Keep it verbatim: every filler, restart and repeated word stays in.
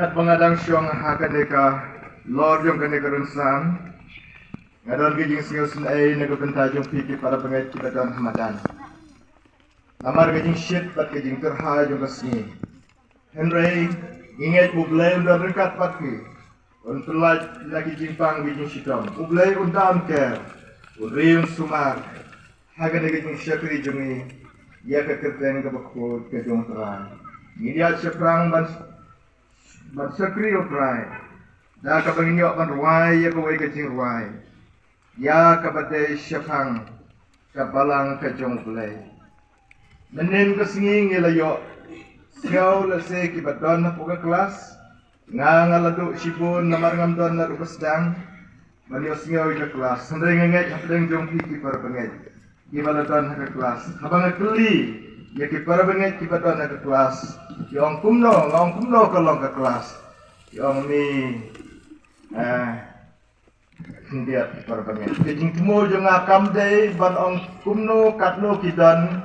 Katba nga dang shong ha kane ka lor jong kane ka rynsan, nga don ka jingsngewsynei na ka bynta jong phi ki para bangeit kiba don ha madan. Namar ka jingshit bad ka jingkyrhai jong ka sngi. Hynrei ngi ngeit U Blei un don ryngkat bad phi. Un pyllait na ki jingpang ki jingshitom. U Blei un da, un ker, un ri, un sumar ha kane ka jingshakri jong ngi ïa ka kyrteng kaba khuid ka jong U Trai. Ngi ïaid shaphrang ban ban shakri U Trai da kaba ngin ïoh ban rwai ïa kawei ka jingrwai ïa kaba dei shaphang ka balang ka jong U Blei. Mynnin ka sngi ngi la ïoh sngew lehse kiba don hapoh ka klas. Nga, nga la duh shibun namar ngam don naduh ba sdang ban ïoh sngew ïa ka klas. Hynrei nga ngeit hapdeng jong phi ki para bangeit kiba la don ha ka klas, haba nga kylli ïa ki para bangeit kiba don ha ka klas, ki ong kumno, nga ong kumno ka long ka klas, ki ong mi, eh, khyndiat ki para bangeit. Ka jingthmu jong nga kam dei ban ong kumno katno ki don,